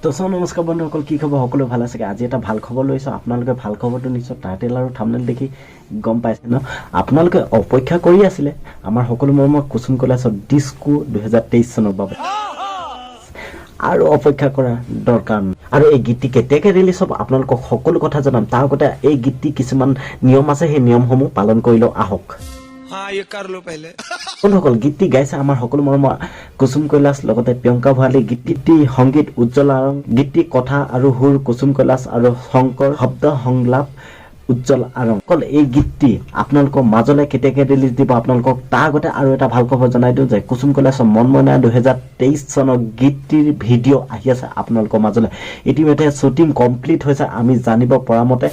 তো চ' নমস্কাৰ বন্ধুসকল, কি খবৰ? সকলো ভাল আছে? আজি এটা ভাল খবৰ লৈছোঁ। আপোনালোকে ভাল খবৰটো নিশ্চয় টাইটেল আৰু থাম্বনেইল দেখি গম পাইছে ন? আপোনালোকে অপেক্ষা কৰি আছিলে আমাৰ সকলো মৰমৰ কুসুম কৈলাশৰ ডিস্কো 2023 চনৰ বাবে। আৰু অপেক্ষা কৰা দৰকাৰ নাই। আৰু এই গীতটি কেতিয়াকে ৰিলিজ হ'ব, আপোনালোকক সকলো কথা জনাম। তাৰ আগতে এই গীতটি কিছুমান নিয়ম আছে, সেই নিয়মসমূহ পালন কৰি লওঁ আহক। हाँ, ये कर लो पहले। বন্ধুসকল, গীতটি গাইছে আমাৰ সকলো মৰমৰ কুসুম কৈলাশ লগতে প্ৰিয়ংকা ভৰালী। গীতটি সংগীত উজ্জ্বল আৰং, গীতটি কথা আৰু সুৰ কুসুম কৈলাশ আৰু শংকৰ, শব্দ সংলাপ উজ্জ্বল আৰং। অকল এই গীতটি আপোনালোকৰ মাজলৈ কেতিয়াকে ৰিলিজ দিব আপোনালোকক, তাৰ আগতে আৰু এটা ভাল খবৰ জনাই দিওঁ যে কুসুম কৈলাশৰ মন মইনা 2023 চনৰ গীতটিৰ ভিডিঅ' আহি আছে আপোনালোকৰ মাজলৈ। ইতিমধ্যে শ্বুটিং কমপ্লিট হৈছে আমি জানিব পৰা মতে।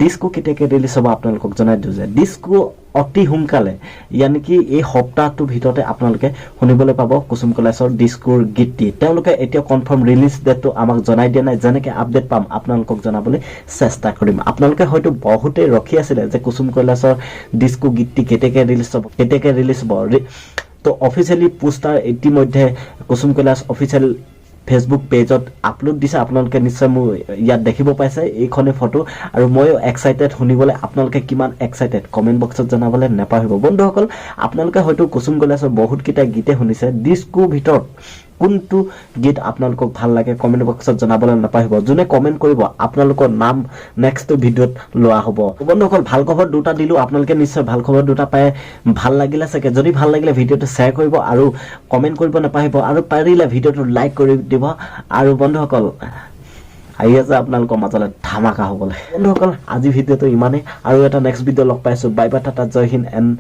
ডিস্কো কেতিয়াকে ৰিলিজ হ'ব, আপোনালোকক জনাই দিওঁ যে ডিস্কো অতি সোনকালে, ইয়ানি কি এই সপ্তাহটোৰ ভিতৰতে আপোনালোকে শুনিবলৈ পাব কুসুম কৈলাশৰ ডিস্কোৰ গীতটি। তেওঁলোকে এতিয়া কনফাৰ্ম ৰিলিজ ডেটটো আমাক জনাই দিয়া নাই। যেনেকে আপডেট পাম, আপোনালোকক জনাবলৈ চেষ্টা কৰিম। আপোনালোকে হয়তো বহুতেই ৰখি আছিলে যে কুসুম কৈলাশৰ ডিস্কো গীতটি কেতিয়াকে ৰিলিজ হ'ব, কেতিয়াকে ৰিলিজ হ'ব। তো অফিচিয়েলি পোষ্টাৰ ইতিমধ্যে কুসুম কৈলাশ অফিচিয়েল ফেচবুক পেজত আপলোড দিছে। আপোনালোকে নিশ্চয় মোৰ ইয়াত দেখিব পাইছে এইখনে ফটো। আৰু ময়ো এক্সাইটেড শুনিবলৈ। আপোনালোকে কিমান এক্সাইটেড, কমেণ্ট বক্সত জনাবলৈ নাপাহৰিব। বন্ধুসকল, আপোনালোকে হয়তো কুসুম কৈলাশৰ বহুতকেইটা গীতে শুনিছে। ডিস্কোৰ ভিতৰত কোনটো গীত আপোনালোকক ভাল লাগে, কমেণ্ট বক্সত জনাবলৈ নাপাহৰিব। যোনে কমেণ্ট কৰিব, আপোনালোকৰ নাম নেক্সট ভিডিঅ'ত লোৱা হ'ব। বন্ধুসকল, ভাল খবৰ দুটা দিলোঁ। আপোনালোকে নিশ্চয় ভাল খবৰ দুটা পাই ভাল লাগিলে চাগে। যদি ভাল লাগিলে, ভিডিঅ'টো শ্বেয়াৰ কৰিব আৰু কমেণ্ট কৰিব নাপাহৰিব আৰু পাৰিলে ভিডিঅ'টো লাইক কৰি দিব। আৰু বন্ধুসকল, আহি আছে আপোনালোকৰ মাজলৈ ধামাকা হ'বলৈ। বন্ধুসকল, আজি ভিডিঅ'টো ইমানেই আৰু এটা নেক্সট ভিডিঅ' লগ পাইছোঁ। বাই বাই, টাটা, জয় হিন্দ এণ্ড